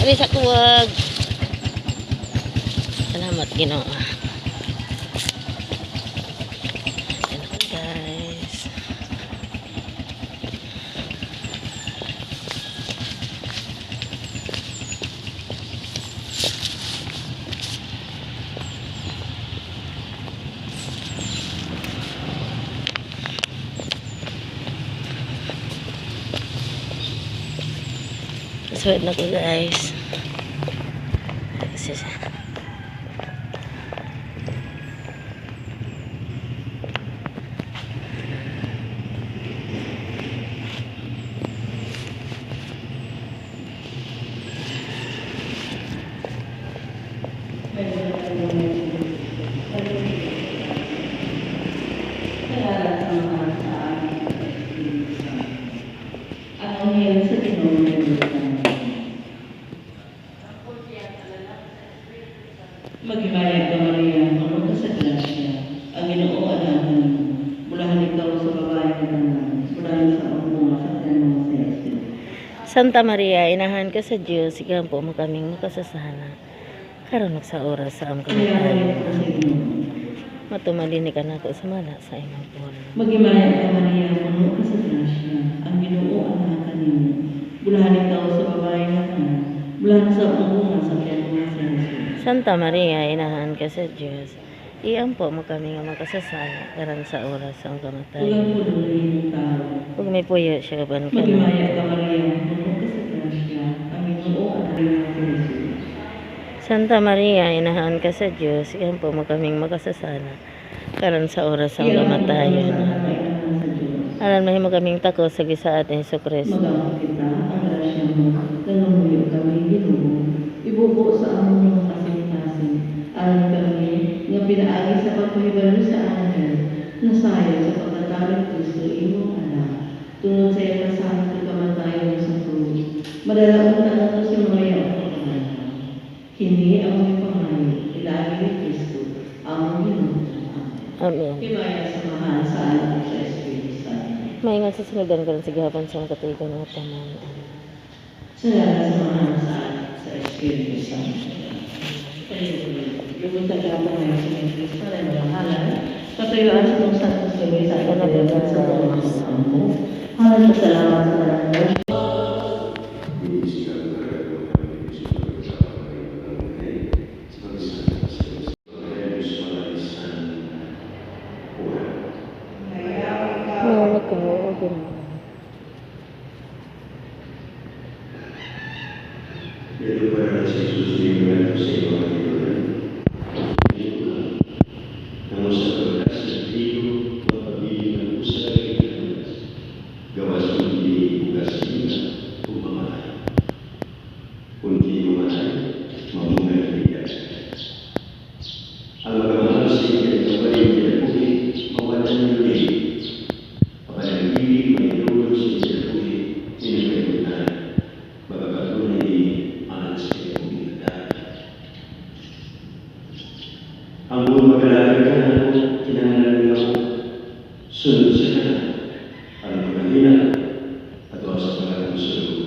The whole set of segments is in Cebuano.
Diri sa kuwag. Salamat, Ginoo. Ayan ako, guys. Sweat na ko, guys. Kasi At ang ngayon sa Ginoo na Diyos. Maghimaya ka, Maria, puno ka sa grasya. Ang Ginoo anahan mo. Bulahan ikaw sa babae nga tanan. Bulahan sa ang bunga sa tiyan mo si Jesus. Santa Maria, inahan ka sa Diyos, igampo mo kaming makasasala. Karon ug sa oras sa among Kaya kamatayon. ka sa Ginoo. Matumalini ka nako sa mala sa imong pulo. Maghimaya ka, Maria, puno ka sa grasya. Ang Ginoo anahan nimo. Bulahan ikaw sa babae nga tanan. Bulahan sa ang bunga sa tiyan mo si Jesus. Santa Maria, inahan ka sa Diyos, iampo mo kami nga makasasala karon sa oras sa among Ulang kamatayon. puno na imong tao. Ug may puyo siya uban ka na. Maghimaya ka, Maria, puno ka sa grasya. Ang Ginoo anahan mo si Jesus. Santa Maria, inahan ka sa Diyos, iampo mo kaming makasasala karon sa oras sa among kamatayon. Aran mahimo kaming tako sa gisa atin Hesus Kristo. Magampo kita ang grasya mo, nangamuyo kami Ginoo. Ibubo sa among mga kasing-kasing, aron kami nga pinaagi sa pagpahibalo sa anghel, nasayo sa pagkatawag Kristo imong anak. Tungod sa iyang kasakit ug kamatayon sa krus, madala unta nato si mga yaong pagkamahal. Kini ang among pangayo, ilabi ni Kristo, among Ginoo. Amen. Amen. Himaya sa mahal sa anak sa Espiritu Santo. Maingat sa sinugdan karon sa gihapon sa mga katuigan nga tanan. Amen. Sa ngalan sa Amahan, sa Anak, sa Espiritu Santo. Lumuntag ka po ngayon sa mga Kristo na mga halal. Patayuan sa mong Santos Kami sa ating kailangan sa mga ampo. Halal sa salamat sa tanan. Wala ko mo Ginoo. Ang magmamahal sa iyo ay kapalit kinabuhi, mawalan ng lili. Apan ang dili may dulot sa kinabuhi, kinakaingutan. Magpapatuloy alang sa kinabuhi na dahil. Ang buong magalakad ka na ako, kinahanglan nga ako, sunod sa kana, ang pagkahina, at sa pagkakamusulog.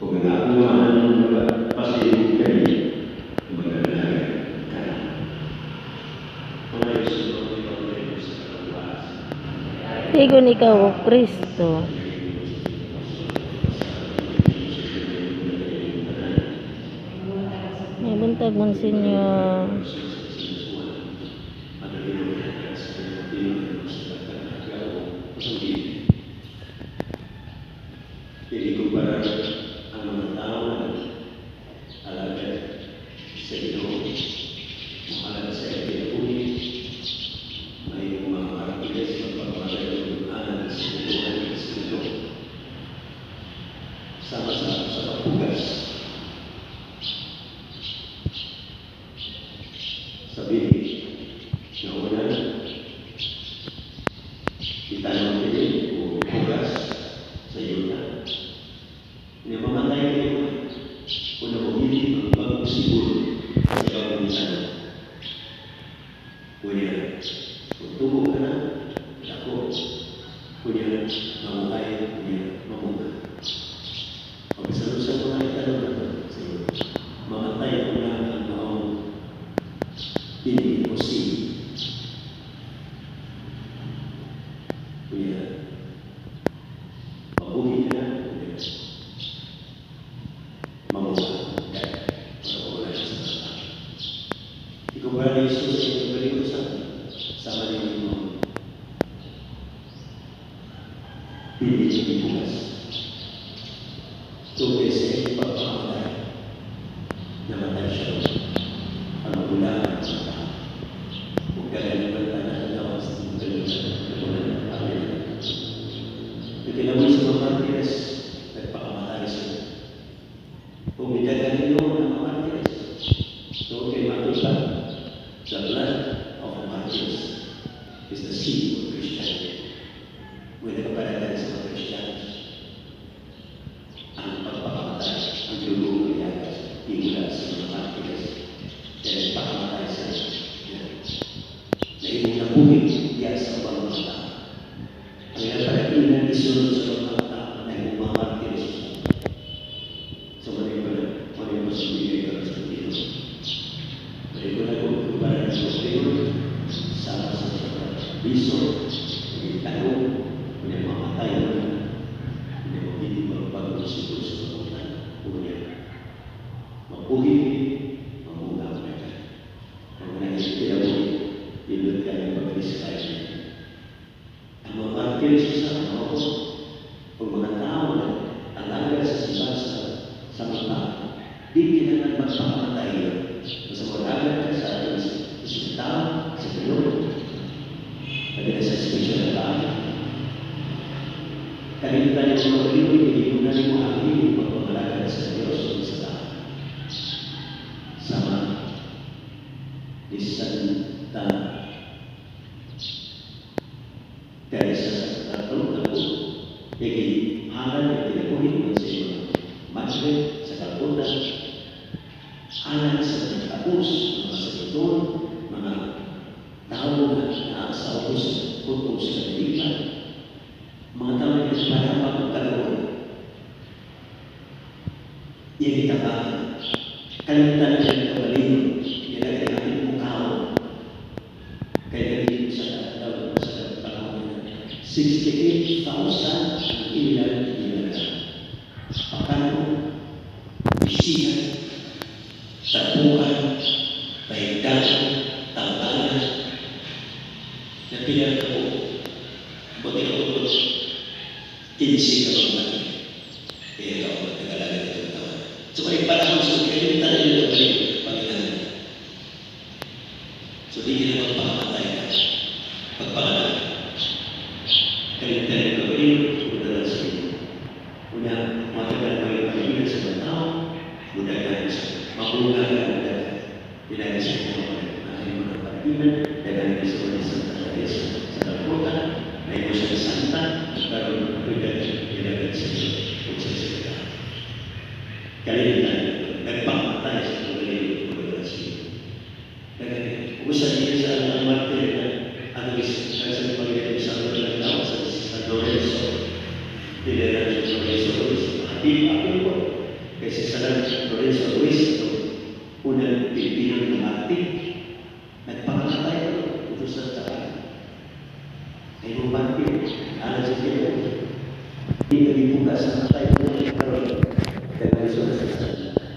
Kung ang akong amahan magpasibog kani, magalakad ka na. Mga Isunod, ikaw sa katawas. Tigon ikaw, O Kristo. May buntag, Monsignor. Hindi ko para ang mga tao na alagad sa Ginoo, mahalad sa kinabuhi, may mga martiles, magpapalay ng anan sa Ginoo sa Ginoo. Sama sa pagpugas. Sabihin, na una, itanong kini o pugas sa yuta. Nga mamatay kayo, una mo ang bagong siguro sa bagong tanong. Kunya, kung tubo ka na, dako. Kunya, mabuhay, kunya, mamunga. Pagsalot sa mga itanong na to, sa Paradiso sa iyong kalibutan sa mo hindi ibugas. Tungkol sa iyong pagpakamatay, namatay siya doon. Ang magulang ng mga tao. Kung kaya naman tayo sa kalibutan, amin. Nagkinabuhi sa mga martires, nagpakamatay sila. Kung midagan ninyo ang mga martires, so kay matuta, the blood of the martyrs is the seed of Christianity. When nagpapalagan sa mga Kristiyanos, ang pagpakamatay, ang dugo ng yagas, himula sa mga martires, kaya nagpakamatay sila. Nahimong nabuhi diya sa ubang mga tao. Ang ilang palakinan isunod sa mga tao na yung mga martires. So, mali ko sa bigay ka sa Diyos. Mali ko na kung para sa Diyos, sama sa biso, tanong, kung yung mamatay na, hindi mo hindi magbago sa Diyos sa pagpunta. Una, mabuhi, mamunga mo na ka. Kung kinabuhi, indot ka ng pag-describe niya. Ang mga martires sa mga o mga tao na alaga sa simbahan sa mga tao, di kinahanglan magpakamatay yun. Basta mag-alagad ka sa ating isang tao, sa Pinoy, labi na sa espesyal na tao. Kalimutan niyo mga kalimutan, hindi mo na mo ang iyong pagpapalaga sa Diyos o sa tao. Sama ni Santa Teresa sa Calcutta, Igi halal yung tinabuhi man sa mga madre sa Calcutta, alang sa mga taos, mga senador, mga tao na naa sa ubos kutob sa kadiliman, mga tao na nagparapag og kaluoy. Iya gitabangan. Kalimutan na siya ng kabalingon, nilagay natin mukhaon. Kaya naging sa daw sa panahon na 68,000 ang ilang nilagay. Pakano, bisihan, tapukan, pahigdakan, tambangan, na pinagkapo, buti ka po, 15 ka mga mati. Kaya ikaw ang nag-alaga nitong taon. So may panahon sa kalimutan na yun ang Panginoon. So di ka na magpakamatay ka. Pagpanganak. Kalimutan yung kagaling, una lang sa inyo. Una, matagal mo yung pag sa mga tao, mudagan sa mabunga ka ng dagan. Pinag sa mga pag mo ng pag-iman, dagan sa mga Santa Teresa sa Calcutta, may mo siya santa, pero dagan dagan sa iyo, kung sa salita. Kalimutan, nagpakamatay sa kagaling, mudagan sa iyo. Dagan, usa niya sa ang martir na ano is sa Panginoon sa mga tao sa San Lorenzo. Dinala sa Lorenzo Ruiz. Apil, apil ko. Kasi sa San Lorenzo Ruiz, ito, unang Pilipino na martir. Nagpakamatay ito, ito sa tsaka. Ay mo martir, alam sa kanya. Hindi naging sa matay ko. Pero, dahil sa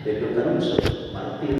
Pedro Caruso, martir.